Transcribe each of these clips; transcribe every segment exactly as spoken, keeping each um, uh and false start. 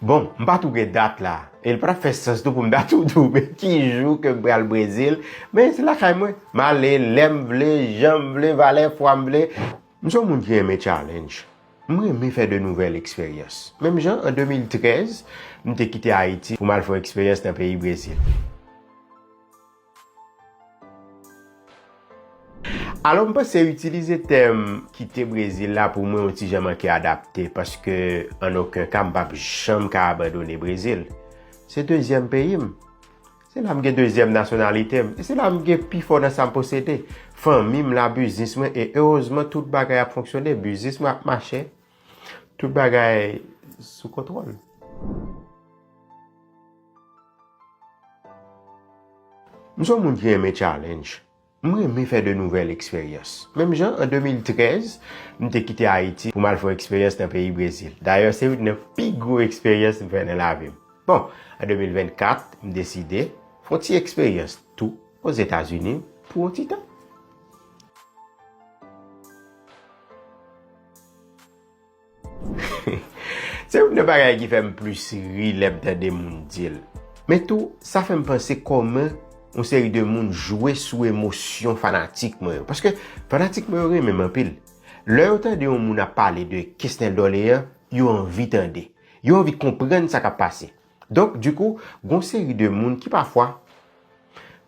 Bon, m pa tou gen dat la. E l pa t ap fè sans tou pou m ta tou di w men ki jou ke m pral Brezil. Men se lakay mwen. M ale lè m vle, jan m vle, valè fwa m vle. M se yon moun ki renmen challenge. M renmen fè de nouvèl eksperyans. Menm jan, an de mil trèz, m te kite Ayiti pou m al fè yon eksperyans nan peyi Brezil. Alò, m panse itilize tèm kite Brezil la pou mwen yon ti jan manke adapte, paske an okenn ka, m p ap janm ka abandone Brezil. Se dezyèm peyi m. Se la m gen dezyèm nasyonalite m. E se la m gen pifò nan sa m posede. Fanmi m la, biznis mwen, e erezman, tout bagay ap fonksyone. Biznis mwen ap mache. Tout bagay sou kontwòl. M se yon moun ki renmen challenge. M renmen fè de nouvèl eksperyans. Menm jan, an de mil trèz, m te kite Ayiti pou m al fè yon eksperyans nan peyi Brezil. Dayè, se youn nan pi gwo eksperyans m fè nan lavi m. Bon, an de mil vennkat, m deside fè yon ti eksperyans tou Ozetazini pou yon ti tan. Se youn nan bagay ki fè m plis ri lè m tande moun di l. Men tou, sa fè m panse kòman yon seri de moun jwe sou emosyon fanatik mwen yo. Paske fanatik mwen yo renmen m anpil. Lè yo tande yon moun ap pale de Kesnel Dorlean, yo anvi tande. Yo anvi konprann sa k ap pase. Donk, dikou, gon seri de moun ki pafwa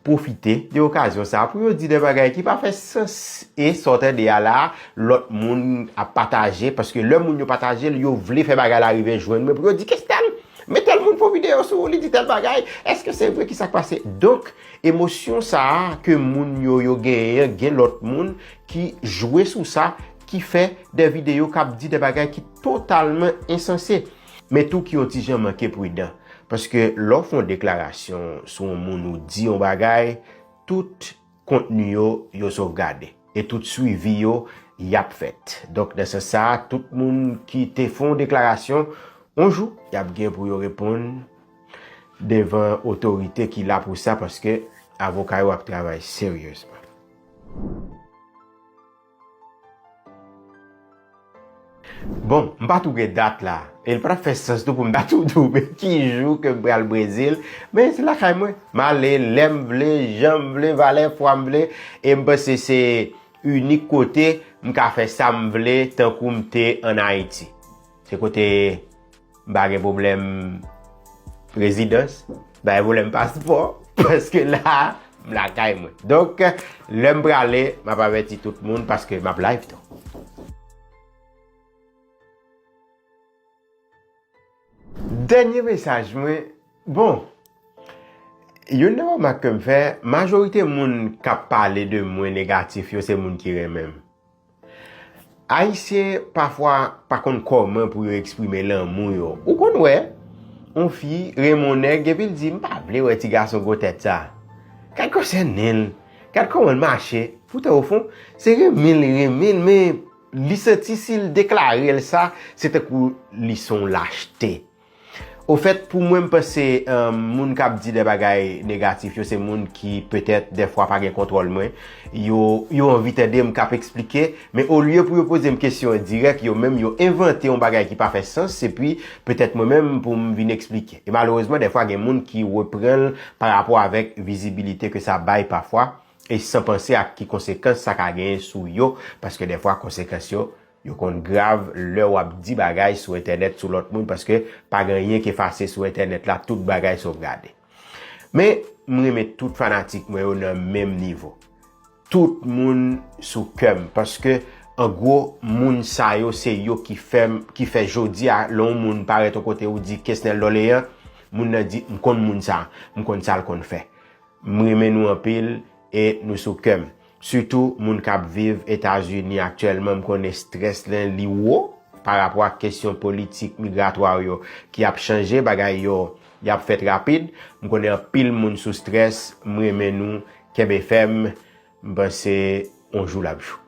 pwofite de okazyon sa a pou yo di de bagay ki pa fè sans. E sa w tande a la, lòt moun ap pataje, paske lè moun yo pataje l, yo vle fè bagay la rive jwenn mwen pou yo di, Kesnel, men tèl moun fè yon videyo sou ou, li di tèl bagay, èske se vre, ki sa k pase? Donk, emosyon sa a ke moun yo, yo genyen an, gen lòt moun ki jwe sou sa, ki fè de videyo k ap di de bagay ki totalman ensanse. Men tou ki yon ti jan manke pridan. Paske lè w fè yon deklarasyon sou yon moun ou di yon bagay, tout kontni yo, yo sovgade. E tout swivi yo, y ap fèt. Donk, nan sans sa a, tout moun ki te fè yon deklarasyon, yon jou, y ap gen pou yo reponn devan otorite ki la pou sa, paske avoka yo ap travay seryezman. Bon, m pa tou gen dat la. E l pa t ap fè sans tou pou m ta tou di w men ki jou ke m pral Brezil. Men se lakay mwen. M ale lè m vle, jan m vle, valè fwa m vle. E m panse se inik kote m ka fè sa m vle tankou m te ann Ayiti. Se kote m pa gen pwoblèm rezidans, m pa gen pwoblèm paspò, paske la, m lakay mwen. Donk, lè m prale, m ap avèti tout moun paske m ap live tou. Dènye mesaj mwen, bon, youn nan remak ke m fè, majorite moun k ap pale de mwen negatif yo, se moun ki renmen m. Ayisyen pafwa pa konn kòman pou yo eksprime lanmou yo. Ou konn wè, yon fi renmen yon nèg, epi l di, "M pa vle wè ti gason gwo tèt sa." Gad konsènen l, gad kòman l mache. Poutan, ofon, se renmen l renmen l, men li santi si l deklare l sa, se tankou li se yon lachte. Ofèt, pou mwen, m panse, eh, moun k ap di de bagay negatif yo, se moun ki, petèt, dèfwa pa gen kontwòl mwen. Yo, yo anvi tande m k ap eksplike, men olye pou yo poze m kesyon an dirèk, yo menm, yo envante yon bagay ki pa fè sans, epi, petèt, mwen menm, pou m vin eksplike. E malerezman, dèfwa, gen moun ki repran l pa rapò avèk vizibilite ke sa bay pafwa, e san panse ak ki konsekans sa ka genyen sou yo, paske dèfwa, konsekans yo, yo konn grav lè w ap di bagay sou entènèt sou lòt moun, paske pa gen anyen ki efase sou entènèt la, tout bagay sovgade. Men, m renmen tout fanatik mwen yo nan menm nivo. Tout moun sou kè m, paske, an gwo, moun sa yo, se yo ki fè m, ki fè jodi a, lè yon moun parèt yon kote ou di Kesnel Dorlean, moun nan di, "M konn moun sa, m konn sa l konn fè." M renmen nou anpil e nou sou kè m. Sitou moun k ap viv Etazini aktyèlman, m konnen estrès lan li wo pa rapò ak kesyon politik migratwa yo ki ap chanje, bagay yo y ap fèt rapid. M konnen anpil moun sou estrès, m renmen nou, kenbe fèm, m panse yon jou l ap jou.